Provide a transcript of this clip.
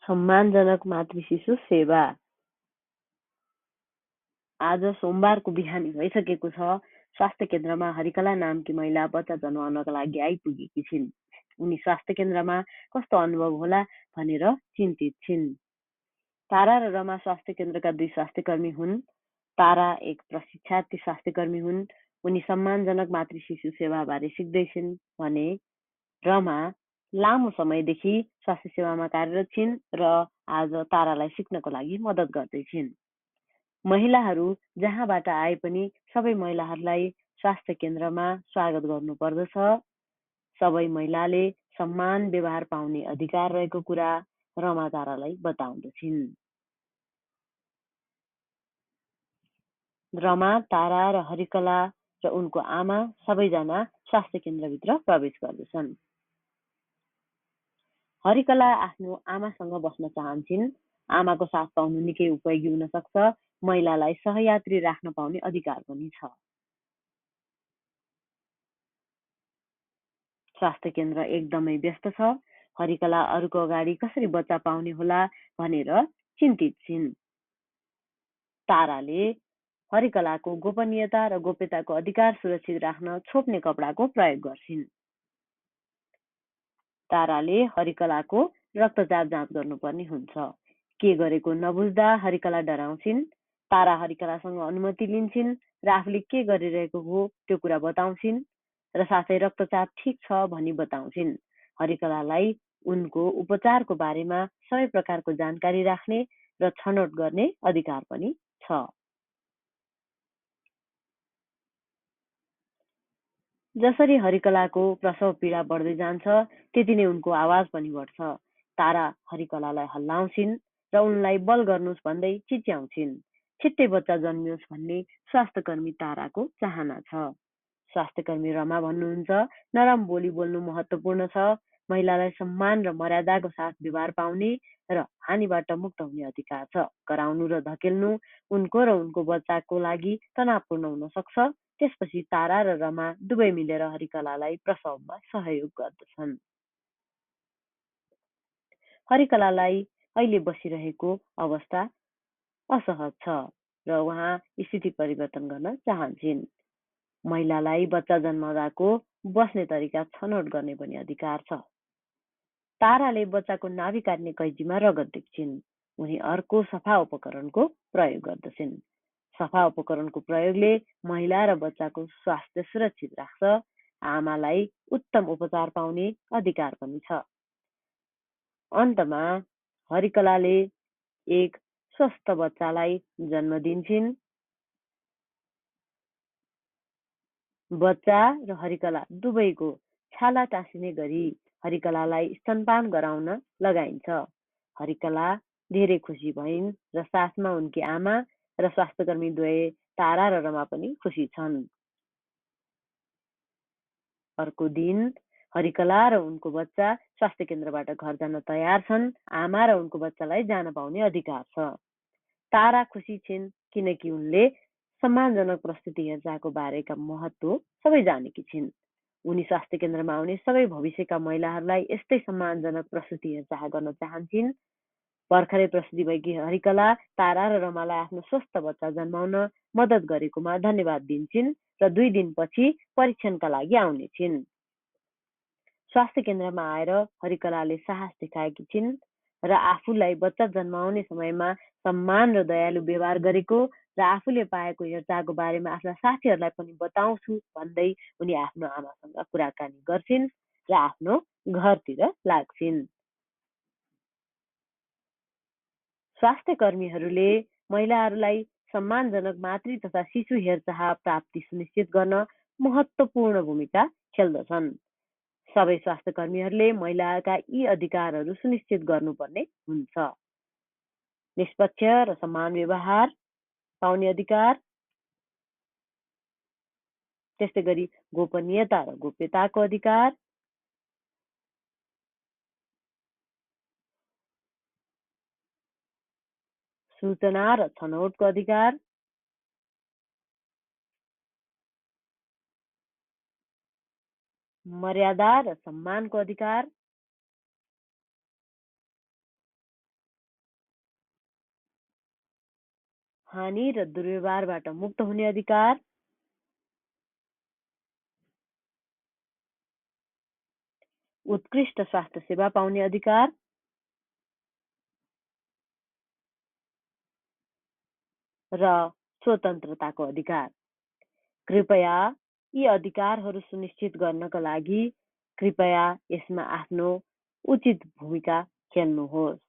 सम्मानजनक मातृशिशु सेवा। आज सोमबारको बिहानी भइसकेको छ। स्वास्थ्य केन्द्रमा हरिकला नामकी महिला बच्चा जन्माउनका लागि आइपुगेकी छिन्। उनी स्वास्थ्य केन्द्रमा कस्तो अनुभव होला भनेर चिन्तित छिन्। तारा र रमा स्वास्थ्य केन्द्रका 2 स्वास्थ्यकर्मी हुन्। तारा एक प्रशिक्षार्थी स्वास्थ्यकर्मी हुन्। उनी सम्मानजनक मातृशिशु सेवाबारे सिक्दैछिन् भने रमा लामो समयदेखि स्वास्थ्य सेवामा कार्यरत छिन् र आज तारालाई सिक्नको लागि मद्दत गर्दैछिन्। महिलाहरू जहाँबाट आए पनि सबै महिलाहरूलाई स्वास्थ्य केन्द्रमा स्वागत गर्नुपर्दछ। सबै महिलाले सम्मान व्यवहार पाउने अधिकार रहेको कुरा रमा तारालाई बताउँदछिन्। रमा, तारा र हरिकला र उनको आमा सबैजना स्वास्थ्य केन्द्रभित्र प्रवेश गर्दछन्। हरिकला आफ्नो आमासँग बस्न चाहन्छन्। आमाको साथ पाउनु निकै उपयोगी हुन सक्छ। महिलालाई सहयात्री राख्न पाउने अधिकार पनि छ। स्वास्थ्य केन्द्र एकदमै व्यस्त छ। हरिकला अरूको अगाडि कसरी बच्चा पाउने होला भनेर चिन्तित छिन्। ताराले हरिकलाको गोपनीयता र गोप्यताको अधिकार सुरक्षित राख्न छोप्ने कपडाको प्रयोग गर्छिन्। ताराले हरिकलाको रक्तचाप जाँच गर्नुपर्ने हुन्छ। के गरेको नबुझ्दा हरिकला डराउँछिन्। तारा हरिकलासँग अनुमति लिन्छिन् र आफूले के गरिरहेको हो त्यो कुरा बताउँछिन् र साथै रक्तचाप ठिक छ भनी बताउँछिन्। हरिकलालाई उनको उपचारको बारेमा सबै प्रकारको जानकारी राख्ने र छनौट गर्ने अधिकार पनि छ। जसरी हरिकलाको प्रसव पीडा बढ्दै जान्छ त्यति नै उनको आवाज पनि बढ्छ। तारा हरिकलालाई हल्लाउँछिन् र उनलाई बल गर्नुहोस् भन्दै चिच्याउँछिन्। छिट्टै बच्चा जन्मियोस् भन्ने स्वास्थ्यकर्मी ताराको चाहना छ। स्वास्थ्यकर्मी रमा भन्नुहुन्छ, नरम बोली बोल्नु महत्त्वपूर्ण छ। महिलालाई सम्मान र मर्यादाको साथ व्यवहार पाउने र हानिबाट मुक्त हुने अधिकार छ। कराउनु र धकेल्नु उनको र उनको बच्चाको लागि तनावपूर्ण हुन सक्छ। त्यसपछि तारा र रमा दुवै मिलेर हरिकलालाई प्रसवमा सहयोग गर्दछन्। हरिकलालाई अहिले बसिरहेको अवस्था असहज छ र उहाँ स्थिति परिवर्तन गर्न चाहन्छन्। महिलालाई बच्चा जन्माउँदाको बस्ने तरिका छनौट गर्ने पनि अधिकार छ। ताराले बच्चाको नाभि काट्ने कैचीमा रगत देख्छिन्। उनी अर्को सफा उपकरणको प्रयोग गर्दछिन्। सफा उपकरणको प्रयोगले महिला र बच्चाको स्वास्थ्य सुरक्षित राख्छ। आमालाई उत्तम उपचार पाउने अधिकार पनि छ। अन्तमा हरिकलाले एक स्वस्थ बच्चालाई जन्म दिन्छिन्। बच्चा र हरिकला दुवैको छाला टाँसिने गरी हरिकलालाई स्तनपान गराउन लगाइन्छ। हरिकला धेरै खुसी भइन् र साथमा उनकी आमा र स्वास्थ्यकर्मी दुवै तारा र रमा पनि खुसी छन्। अर्को दिन हरिकला र उनको बच्चा स्वास्थ्य केन्द्रबाट घर जान तयार छन्। आमा र उनको बच्चालाई जान पाउने अधिकार छ। तारा खुसी छिन् किनकि उनले सम्मानजनक प्रस्तुति हेरचाहको बारेका महत्त्व सबै जानेकी छिन्। उनी स्वास्थ्य केन्द्रमा आउने सबै भविष्यका महिलाहरूलाई यस्तै सम्मानजनक प्रस्तुति हेरचाह गर्न चाहन्छन्। भर्खरै प्रस्तुति भएकी हरिकला तारा र रमालाई आफ्नो स्वस्थ बच्चा जन्माउन मद्दत गरेकोमा धन्यवाद दिन्छन् र 2 दिनपछि परीक्षणका लागि आउनेछिन्। स्वास्थ्य केन्द्रमा आएर हरिकलाले साहस देखाएकी छिन् र आफूलाई बच्चा जन्माउने समयमा सम्मान र दयालु व्यवहार गरेको र आफूले पाएको हेरचाहको बारेमा आफ्ना साथीहरूलाई पनि बताउँछु भन्दै उनी आफ्नो आमासँग कुराकानी गर्छिन् र आफ्नो घरतिर लाग्छिन्। स्वास्थ्य कर्मीहरूले महिलाहरूलाई सम्मानजनक मातृ तथा शिशु हेरचाह प्राप्ति सुनिश्चित गर्न महत्त्वपूर्ण भूमिका खेल्दछन्। सबै स्वास्थ्य कर्मीहरूले महिलाका यी अधिकारहरू सुनिश्चित गर्नुपर्ने हुन्छ। निष्पक्ष र समान व्यवहार पाउने अधिकार, त्यस्तै गरी गोपनीयता र गोप्यताको अधिकार, सूचना र छनौटको अधिकार, मर्यादा र सम्मानको अधिकार, हानि र दुर्व्यवहारबाट मुक्त हुने अधिकार, उत्कृष्ट स्वास्थ्य सेवा पाउने अधिकार, र स्वतन्त्रताको अधिकार। कृपया यी अधिकारहरू सुनिश्चित गर्नका लागि कृपया यसमा आफ्नो उचित भूमिका खेल्नुहोस्।